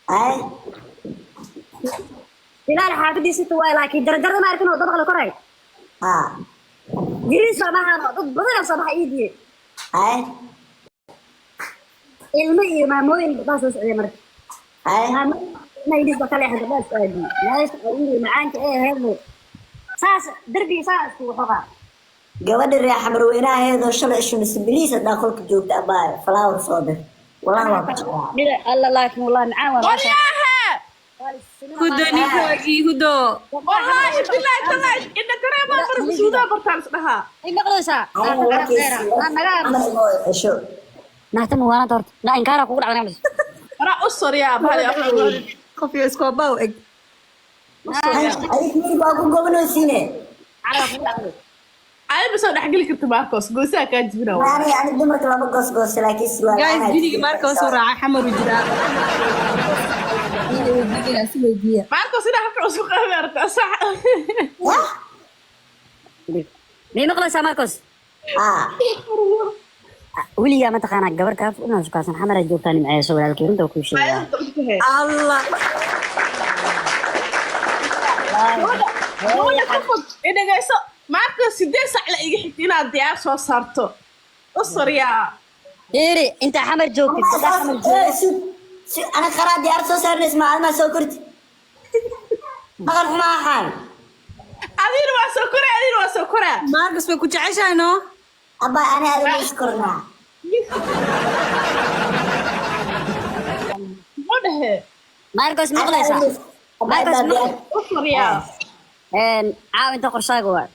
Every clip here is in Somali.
Ay. Bilaal xaafadiisa waay, laakiin jaranjarada ma arkin oo dabaqa la koray. Haa. Yariis soo baxaan oo dad badan soo baxa iidiye. Ay. Ilmo iyo maamooyin baa soo socday marka. Ay. Maamooyin ilmaha yariis baa ka leexday, gabdhaha isku aadiyey. Meesha ayuu macaanka ee ahaydna saas darbiga saas iskugu xoqaa. Gabadha reer xamarweynaheedoo shalay ishumise biliis haddaa qolka joogta, abaayo flower soo dir, wallahi waa ku jeclaa. Dhinac alla, laakiin wallahi macaan waa meesha. Waryaahe! Hudo, ninkaagii Hudo. Wallaahi bilaahi talaahi, inna kareemaa bara suudaa bartaan is dhahaa. Ay maqlaysaa? Aniga warkiisa Naga amar igoo cesho. Naagta muwaanada horta na inkaara kugu dhacday naqlis. Waraa u soryaa bahali. Qof iyo iskoobaa u eg. Adig wiil baa ku gobanaysiine. Caraba kugu dhacday. Adiga ma soo dhexgeli karta Marcos, goosaha kaa jibina. Ani dumarka lama goosgoosto, laakiin surwaal Guys, la'aan. Guriga Marcos uu raacay, xamar uu jiraa. Ina weydiinaya, si weydiiya. Marcos inaa halka cusub qaadi aragtaa, sax? Yah. Miyay maqlaysaa, Marcos? Haa. Weligaa ma taqaanaa gabar kaa inaa sukaasan xamara joogtaa nimceeso walaalkii runta kuu sheegaa. Allah. Gabadha ka fog idhagayso Marcos, 8 sac la iga xigta inaad diyaar soo saarto u soryaa. Fiiri, intaa xamar joogtid, intaa xamar joogtid. Ana qaraa diyaar soo saarnays, maalmaha soo korti dhaqan xumaa axaan. Adina waa soo koraa, adina waa soo koraa. Marcos way ku jeceshahay, no? Abaa, ani adima iskornaa. Muxuu dhehe? Marcos, maqlaysaa? Marcos, maqlay. U soryaa. Een caawinta qorshaaga waa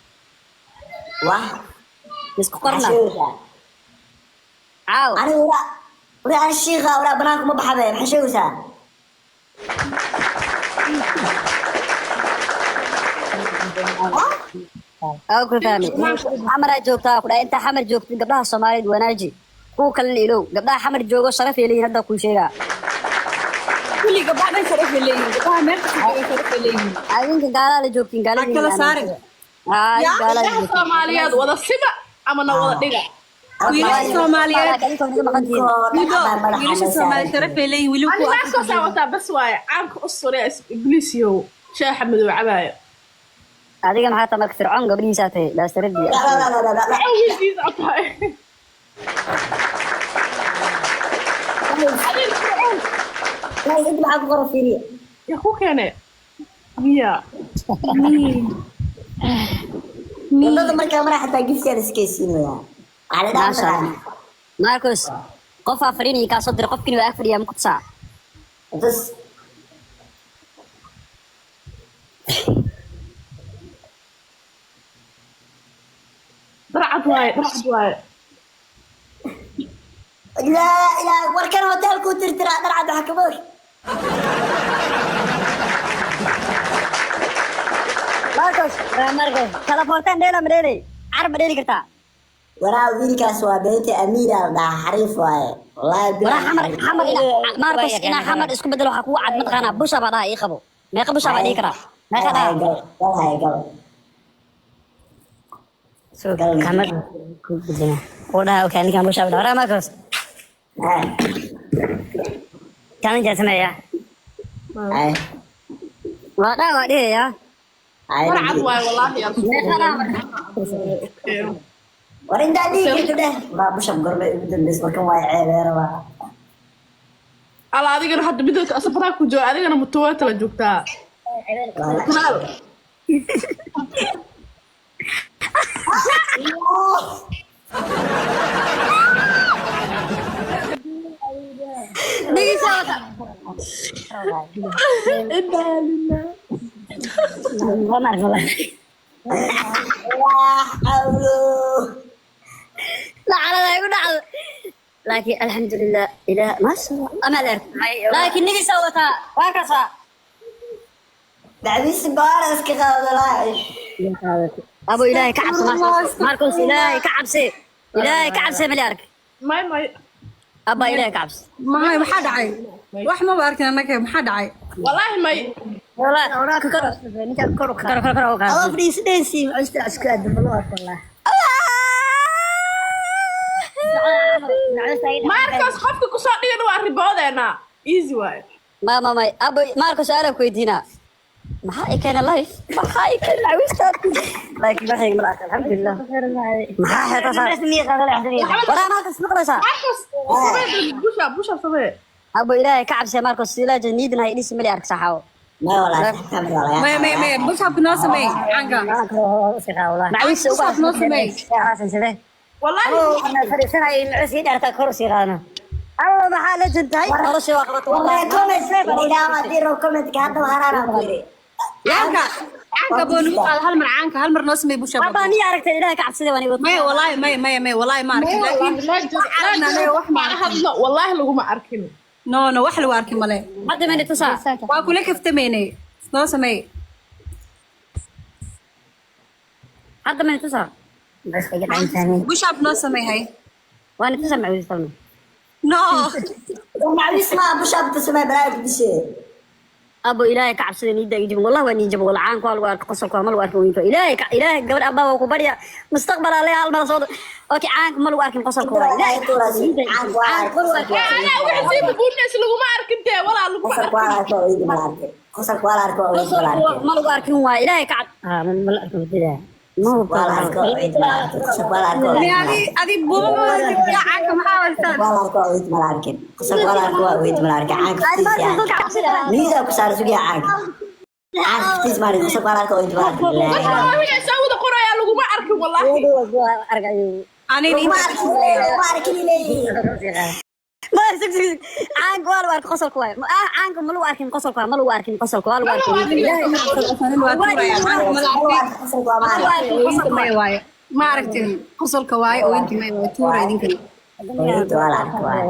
wah. Isku qorna. Maxaa sheegaysaa? Caaw. Ani wara wara ani shiiqa wara banaanka ma baxabe, maxaa sheegaysaa? Aa, ku fahmay. Xamaraa joogtaa ku dhahay, intaa xamar joogtid gabdhaha Soomaaliyeed wanaaji, kuwa kalena ilow. Gabdhaha xamar joogo sharaf ay leeyihiin, hadda kuu sheegaa. Kulli gabdhaha dhan sharaf bay leeyihiin. Gabdhaha meel kasta jooga sharaf bay leeyihiin. Adinka gaalaa la joogtiin. Ha kala saarin. Aa. Yaa. Gaalaa la Gabdhaha joogtiin. Soomaaliyeed wada siba ama na wada dhiga. Wiilasha Soomaaliyeed. Adinkoo naga maqan tihiin. Hudo, wiilasha Soomaaliyeed sharaf bay leeyihiin. Weli Ani kuwa Marcos aa wataa bas waaye, caanka u soryaa ibliis yow shaaxa madow cabaayo. Adiga maxaa tahay marka? Fircoon gabdhihiisaa tahay baastaradii. Wiilkiisa oo tahay. Adiga Fircoon. Inta maxaa ku qoran? Fiiriya. Yaa ku keene miya? Wadada markaa mara xataa giftaan iskaysiinaya. Maasha Allah. Marcos, qofaa fariin kaa soo diray, qofkini waa ag fadhiyaa, ma ku tusaa? Bas. Darcad waaye, darcad waaye. Laa ilaa warkan hotelkuu tirtiraa dharcad waxa ka boog. Marcos, waa Marcos, telefoontaan dheela ma dheelay? Carab ma dheeli kartaa? Waraa, wiilkaas waa beenta amiira la dhahaa, xariif waaye wallaahi. Waraa xamar xamar ina Marcos inaa xamar isku bedelo waxaa kugu cad mataqaanaa busha baa dhaha ii qabo. Meeqa busha baa dhihi karaa? Meeqa dhaha? Gal hay gal. So xamar ku bedela. Oo dhaha okay, ninkaan busha baa dhaha. Waraa Marcos, challenge aan sameeyaa. Ay. Waa dhaha, waa dhihayaa. Ay. Darcad waaye wallaahi yaa. Meeqa dhaha marka? War, intaa dhihi karta dheh baa bushab gormay ugu dambeys markan waa ceebeera waa. Ala, adigana hadda midowta asafaraa ku jooga, adigana mutuwaata la joogtaa. Kulaal. Dhigiisa wata. Waa Marcos wallahi. Laa xawlo. Lacnada igu dhacdo. Laakiin alxamdulilah ilaah maasha Allah ama leer. Laakiin nigiisa wataa waa kasaa. Dacwiisi baara iska qaado laa. Abo, ilaahay ka cabsi Marcos. Marcos, ilaahay ka cabsi. Ilaahay ka cabsi mali ark. May may. Abba, ilaahay ka cabsi. Maxay, maxaa dhacay? Wax maba arkin annaga, maxaa dhacay? Wallaahi may. Wala kor kor kor kor kor. Adoo fadhiisanaysiin cusub isku aadam loo arko wallah. Marcos qofka kusoo dhigana waa riboodeena, easy waaye. Ma ma may abo Marco, su'aal ku weydiinaa. Maxaa i keenay live? Maxaa i keenay macawiista? Laakiin waxay mar arka, alxamdulilah. Maxaa xeeta saar? Waraa Marcos, maqlaysaa? Marcos, samee busha, busha samee. Abo, Ilaahay ka cabsay. Marcos, silaaja niidan hay dhisi mali ark saxaawo. May walaa, kamid waa laga Maya, maya, maya, push-up noo sameey caanka. Macawiista ugu Push-up noo sameey. Wallahi. Alla, maxaa la jantahay nolosha waa qabata Wallahi wallahi. Comment ilaa haddii rabo commentka hadda haraana ku yiri. Caanka, caanka boo nagu qaada hal mar, caanka hal mar noo sameey push-up. Abaa, niya aragtay? Ilaahay ka cabsaday waan igu. Maya, wallahi, maya, maya, maya, wallahi ma arkin, laakiin Legend, wax ma hadlo, wallahi laguma arkin. No, no, wax lagu arkin male. Hadda mani tusaa? Waa kula kaftamaynay, noo sameey. Hadda mani tusaa? Push-up noo sameey, hay. Waan tusaa macawiista. No. Macawis ma push-up ta samee, balaa ku dishe. Abo, Ilaahay ka cabsada, niida ijib wallahi waa niijab wala. Caanka waa lagu arka qosolka, waa ma lagu arkin weynto. Ilaahay ka Ilaahay, gabadh abaa waa ku barya mustaqbal alle hal mar soo. Okay, caanka ma lagu arkin qosolka, waa Ilaahay ka cabsada, niida Caanka waa caanka ma lagu arkin. Anaa wixii sii bubuunays laguma arkin dee, walaa laguma Qosolka waa la arkin. arko, oo ma la arkin. Qosolka waa la arko, oo ma la arkin. Ma lagu arkin waa Ilaahay ka cab ah ma la arkin wadada ma Waa la arko, oo ma la arkin. Qosolka waa la arko, oo Adi adi buuma ma wadatid caanka, maxaa wadatad? waa la arko, oo ma la arkin. Qosolka waa la arko, oo ma la arkin. Caanka ftiis niida ku saar sugiya caanka. Caanka ftiis maari, qosolka waa la arko, oo ma la arkin. Dadka waa soo wada qorayaa, laguma arkin wallahi. Aniga Ma arkin, ma arkin leeyihiin. Ma sug sug sug, caanka waa lagu arkin qosolka waay. Ah, caanka ma lagu arkin qosolka waa ma lagu arkin qosolka, waa lagu arkin. Ilaahay waa tuuraya caanka, ma la arkin. Qosolka waa ma arkin. Ooyinta may waaye, ma aragtin qosolka waaye, ooyinta may waaye, tuura idinkana. Ooyinta waa la arko waaye.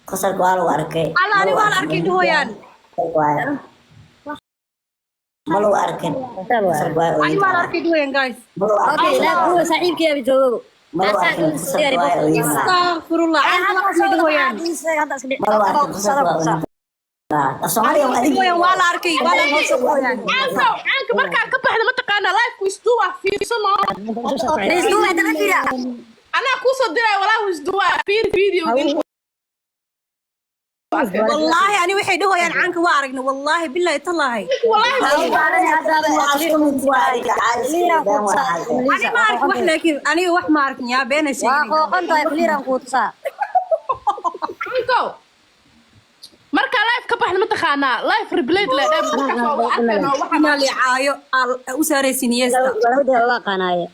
Qosolka waa lagu arkay. Alla, ani waa la arkay dhahooyaan. Qosolka waaye. Ma lagu arkin. Qosolka waaye, Ani ooyinta. waa la arkay dhahooyaan, guys. Ma lagu arkin. Okay, ilaa kuwa saaxiibkeeda joogo. Ma lagu arkin. Qosolka waaye, ooyinta. Astaqfirullah, caanka la arkay dhahooyaan. Ma lagu arkin. Qosolka waa, ooyinta. Af Soomaaliga waa adig. Dhahooyaan waa la arkay, waa la arkay dhahooyaan. Caanka, caanka markaa ka baxda, mataqaanaa, live-ku isduuba, fiirso noo. Anaa kuusoo diray, walaahi isduuba, fiir video. Wallaahi ani waxay dhahooyaan caanka waa aragnay, wallaahi billahi tallaahi. Wallahi. Ani ma arkin wax, laakiin aniga wax ma arkin, yaa beena Waa sheegin. qooqan tahay, clear-aan kuu tusaa. Caanko markaa live ka baxda, mataqaanaa, live replay le markaas waa wada arkayno waxa. Inaa liicaayo u saaraysin yeesta. Walawda waa qanaaye.